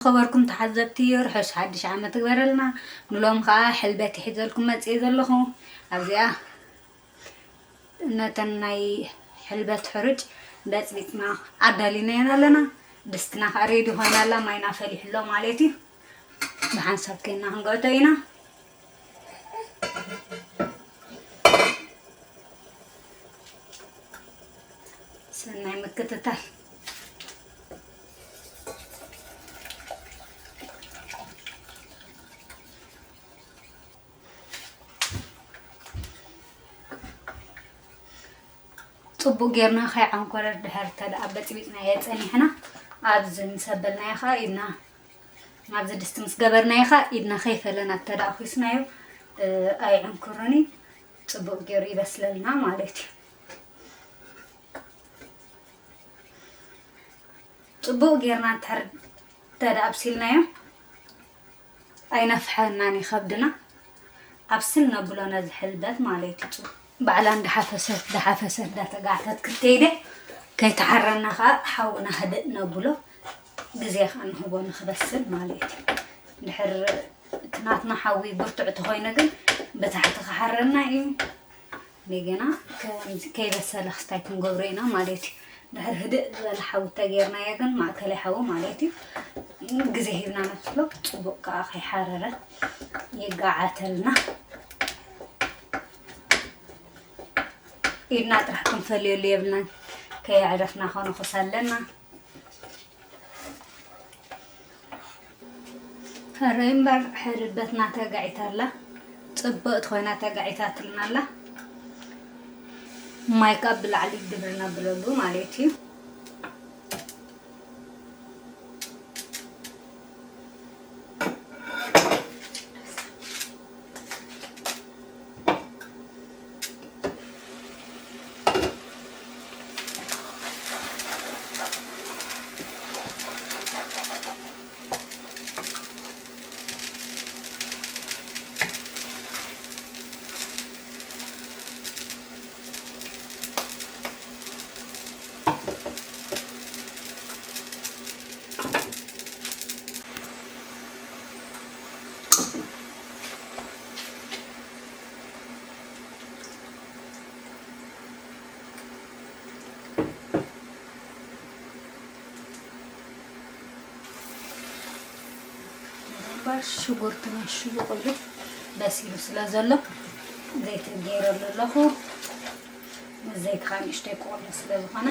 ኸበርኩም ተሓዘብቲ፣ ርሑስ ሓድሽ ዓመት ይግበረልና። ንሎም ኸዓ ሕልበት ይሕዘልኩም መፅእ ዘለኹ። ኣብዚኣ ነተን ናይ ሕልበት ሕሩጭ በፅቢፅና ኣዳሊናየን ኣለና። ድስትና ከዓ ሬዲ ኮይና ኣላ፣ ማይና ፈሊሑ ኣሎ ማለት እዩ። ብሓንሳብ ኮይና ክንገዕቶ ኢና። ሰናይ ምክትታል። ጽቡቅ ጌርና ከይዓንኮረ ድሕር እንተ ደኣ በጽቢጽናዮ ጸኒሕና፣ ኣብዚ ምስ ኣበልናዮ ከኣ ኢድና፣ ኣብዚ ድስቲ ምስ ገበርናዮ ከኣ ኢድና ከይፈለና እንተ ደኣ ኹስናዮ፣ እ፣ ኣይዕንኩርን እዩ። ጽቡቅ ጌሩ ይበስለልና ማለት እዩ። ጽቡቅ ጌርና እንድሕር እንተ ደኣ ኣብሲልናዮ፣ ኣይነፍሐናን እዩ ከብድና። ኣብስል ነብሎ ነዚ ሕልበት ማለት እዩ። ባዕላ እንዳሓፈሰት፣ እንዳሓፈሰት፣ እንዳተጋዕተት ክትከይደ፣ ከይተሓረና ከኣ ሓውና ህድእ ነብሎ፣ ግዜ ከኣ ንህቦ ንክበስል ማለት እዩ። እንድሕር እቲ ናትና ሓዊ ብርቱዕ ተኾይኑ ግን፣ ብታሕቲ ክሓረና እዩ። እንደገና ከምዚ ከይበሰለ ክስታይ ክንገብሮ ኢና ማለት እዩ። ድሕር ህድእ ዝበለ ሓዊ ተገይርናዮ ግን፣ ማእከላይ ሓዊ ማለት እዩ፣ ግዜ ሂብና ነብስሎ፣ ጽቡቅ ከኣ ከይሓረረ ይጋዓተልና። ኢድና ጥራሕ ክንፈልየሉ የብልናን፣ ከየዕረፍና ከነኹስ ኣለና። ሕራይ እምበር ሕርበትና ተጋዒታ ኣላ። ጽብቕቲ ኮይና ተጋዒታትልና ኣላ። ማይ ካብ ብላዕሊ ግብር ነብለሉ ማለት እዩ። ሽጉርትና ሽጉ ቅብሉ በሲሉ ስለ ዘሎ፣ ዘይቲ ገይረሉ ኣለኹ። ዘይቲ ከዓ ንእሽተይ ቆሎ ስለ ዝኾነ፣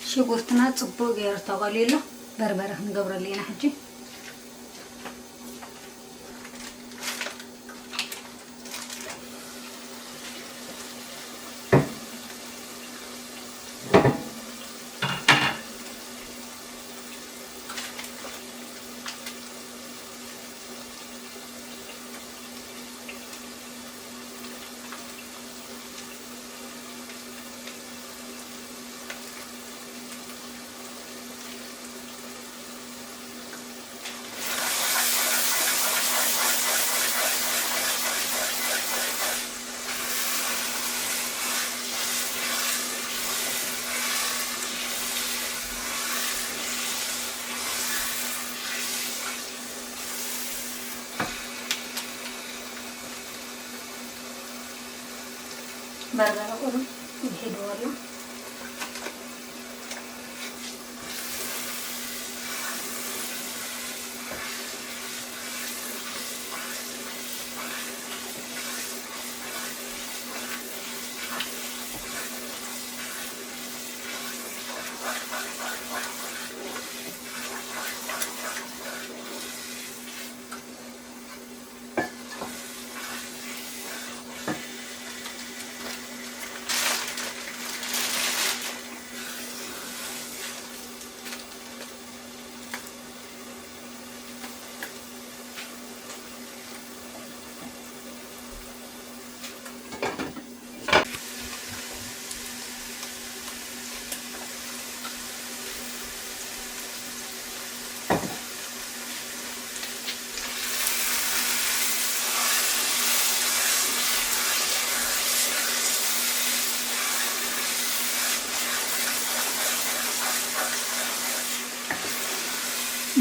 ሽጉርትና ጽቡቕ ገይሩ ተቐልዩ ኣሎ። በርበረ ክንገብረሉ ኢና ሕጂ። በርበረ ቁሩብ ይሕድዎ ኣሎ።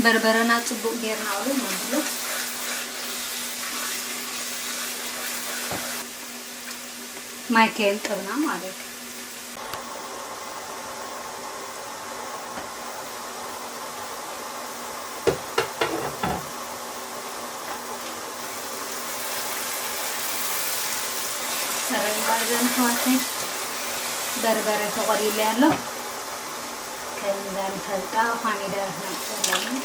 በርበረና ጽቡቕ ጌርና፣ ኣብኡ ነብሎ። ማይ ከየንጠብና ማለት እዩ። ሰረን ባርዘን ኣሕዋተይ፣ በርበረ ተቖሊለ ኣሎ። ከምዛ ንፈልጣ ኮሚደረ ነቕፅለኒ።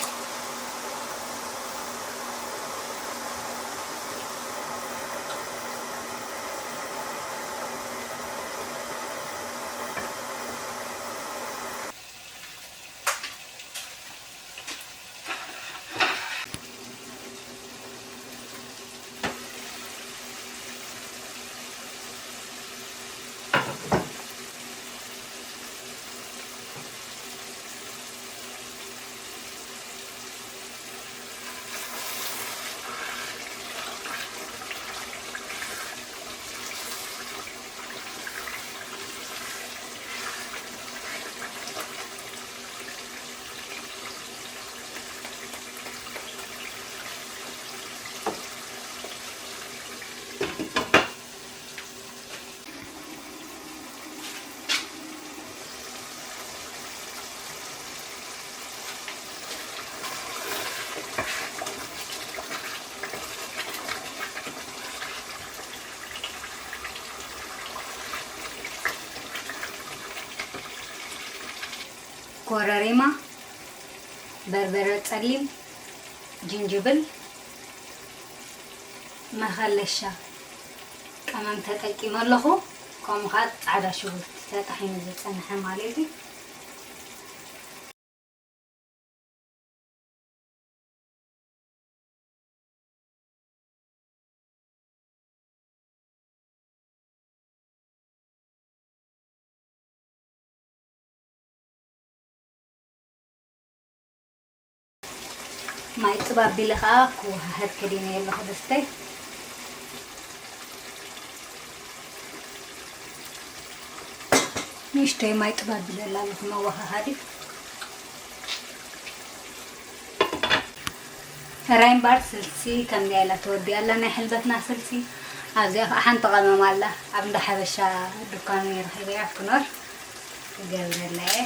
ኮረሪማ፣ በርበረ ጸሊም፣ ጅንጅብል፣ መኸለሻ ቀመም ተጠቂመ ኣለኹ። ከምኡ ኸዓ ጻዕዳ ሽጉርቲ ተጣሒኑ ዝጸንሐ ማለት እዩ። ማይ ጽብ ኣቢለ ኸኣ ክወሃሃድ ከዲነ ኣለኹ ደስተይ። ንእሽተይ ማይ ጽብ ኣቢለ ኣላ ኣለኹ መወሃሃዲ። ሕራይ እምበኣር ስልሲ ከምዚኣ ኢላ ተወዲኣ ኣላ፣ ናይ ሕልበትና ስልሲ። ኣብዚኣ ከዓ ሓንቲ ቀመም ኣላ፣ ኣብ እንዳ ሓበሻ ዱካን እየ ረኺበያ፣ ክኖር ክገብረላ እየ።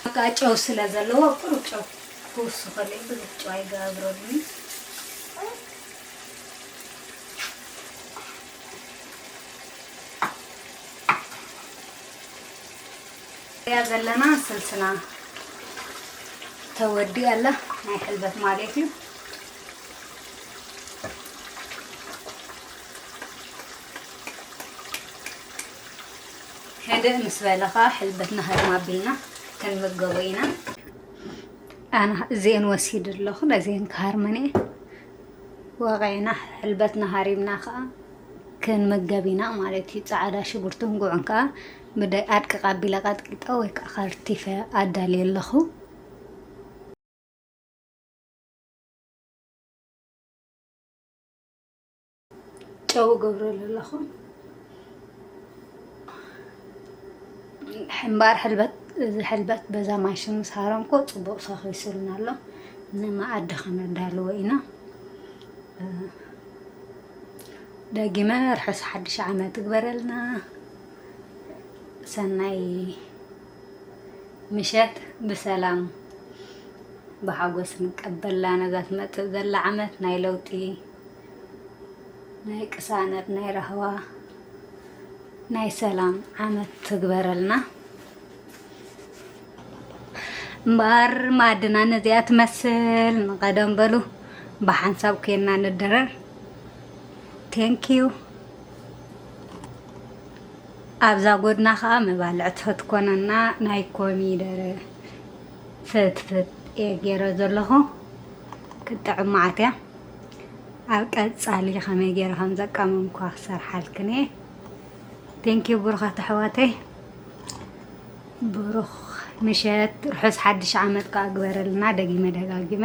በቃ ጨው ስለ ዘለዎ ቁሩብ ጨው ክውስኸለይ፣ ብዙሕ ጨው ኣይገብረሉን። እያ ዘለና ስልስና ተወዲኣ ኣላ፣ ናይ ሕልበት ማለት እዩ። ህድእ ምስ በለ ኸዓ ሕልበትና ሃርም ኣቢልና ክንምገቦ ኢና። ኣነ እዚአን ወሲድ ኣለኹ፣ ነዚአን ክሃርመን እየ። ወቒዕና ሕልበትና ሃሪምና ኸዓ ክንምገብ ኢና ማለት እዩ። ጻዕዳ ሽጉርትን ጉዕን ከኣ ብደ-፣ ኣድቅቕ ኣቢለ ቀጥቂጠ ወይ ከኣ ከርቲፈ ኣዳልየ ኣለኹ። ጨው እገብረሉ ኣለኹ። ሕምባር ሕልበት፣ እዚ ሕልበት በዛ ማሽን ምስ ሃረምኮ ጽቡቕ ሰኺሱልና ኣሎ። ንመኣዲ ከነዳልዎ ኢና። ደጊመ ርሑስ ሓድሽ ዓመት ይግበረልና። ሰናይ ምሸት፣ ብሰላም ብሓጎስ ንቀበላ ነዛ ትመጽእ ዘላ ዓመት ናይ ለውጢ፣ ናይ ቅሳነት፣ ናይ ራህዋ፣ ናይ ሰላም ዓመት ትግበረልና። እምበኣር መኣድና ነዚኣ ትመስል። ንቐደም በሉ ብሓንሳብ ኮይንና ንድረር። ቴንኪዩ። ኣብዛ ጎድና ኸኣ መባልዕቲ ክትኮነና ናይ ኮሚደረ ፍትፍት እየ ገይረ ዘለኹ። ክትጥዕም መዓት እያ። ኣብ ቀጻሊ ከመይ ገይረ ከም ዘቃመምኳ ክሰርሓልክን እየ። ቴንኪዩ ብሩኻት ኣሕዋተይ። ብሩኽ ምሸት፣ ርሑስ ሓድሽ ዓመት ከኣ ግበረልና ደጊመ ደጋጊመ።